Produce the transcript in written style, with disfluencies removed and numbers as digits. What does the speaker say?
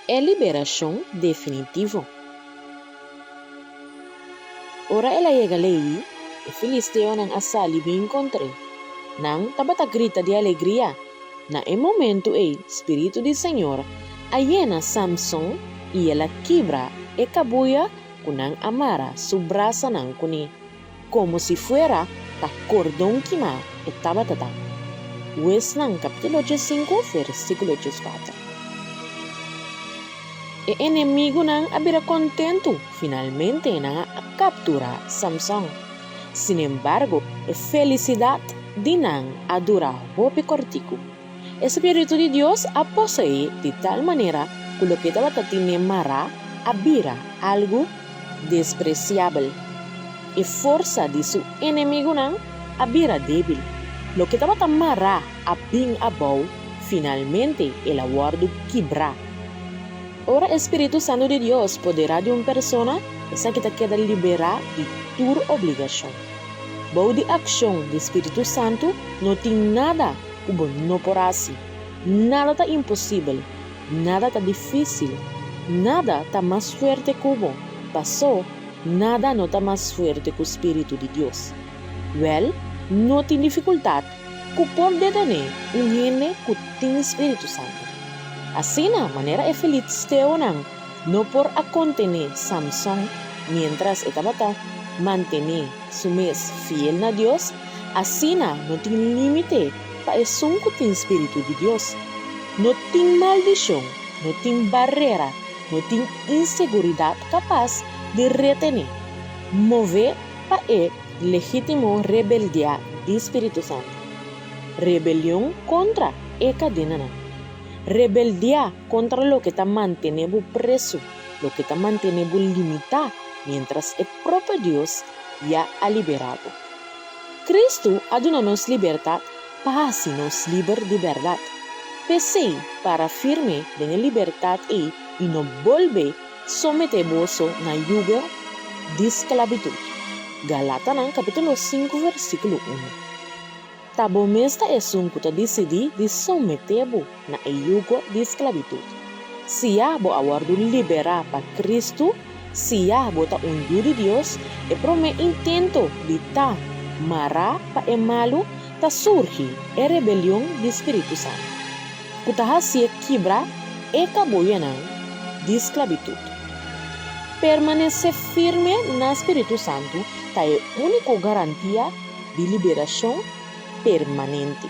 E liberashon definitivo. Ora el a yega Lehi, e filisteonan a sali bin kontr'é. Nan tabata grita di alegria. Na e momentu ei spiritu di señor a yena Samson i el a kibra e kabuya ku nan a mara su brasanan kuné. Komo si fuera ta kordon kimá e tabata ta. Huesnan kapítulo diesinku versíkulo dieskuater. E enemigunan a bira kontentu, finalmente nan a kapturá Samson. Sinembargo, e felisidat di nan a dura hopi kòrtiku. E spiritu di Dios a poseé di tal manera ku loke tabata tine mará a bira algu despresiabel. E forsa di su enemigunan a bira débil. Loke tabata mará a bin abou, finalmente el a wòrdu kibrá. Ora e spiritu santu di Dios poderá di un persona, esaki ta keda liberá di tur obligashon. Bou di akshon di spiritu santu no tin nada ku bo no por hasi. Nada ta imposibel. Nada ta difísil. Nada ta mas fuerte ku bo, pasó nada no ta mas fuerte ku spiritu di Dios. Wèl, no tin difikultat ku por detené un hende ku tin spiritu santu. Asina, manera e filisteonan no por a kontené Samson miéntras e tabata mantené su mes fiel na Dios, asina no tin límite pa esun ku tin spiritu di Dios. No tin maldishon, no tin barera, no tin inseguridat kapas di retené, mové pa e legítimo rebeldiá di spiritu santu. Rebelion kontra e kadenanan. Rebeldiá kontra loke ta mantené bo presu, loke ta mantené bo limitá miéntras e propio Dios ya a liberá bo. Kristu a duna nos libertat pa hasi nos liber di bèrdat. P'esei, para firme den e libertat ei i no bolbe someté boso na yugo di sklabitut. Galatanan kapítulo sinku versíkulo unu. Ta bo mes ta esun ku ta disidí di someté bo na e yugo di sklabitut. Si ya bo a wòrdu liberá pa Kristu, Si ya bo ta un yu di Dios, e promé intento di ta mará pa e malu ta surgi e rebelion di Spiritu Santu, ku ta hasié kibra e kabuyanan di sklabitut. Permanesé firme na Spiritu Santu ta e úniko garantia di liberashon permanente.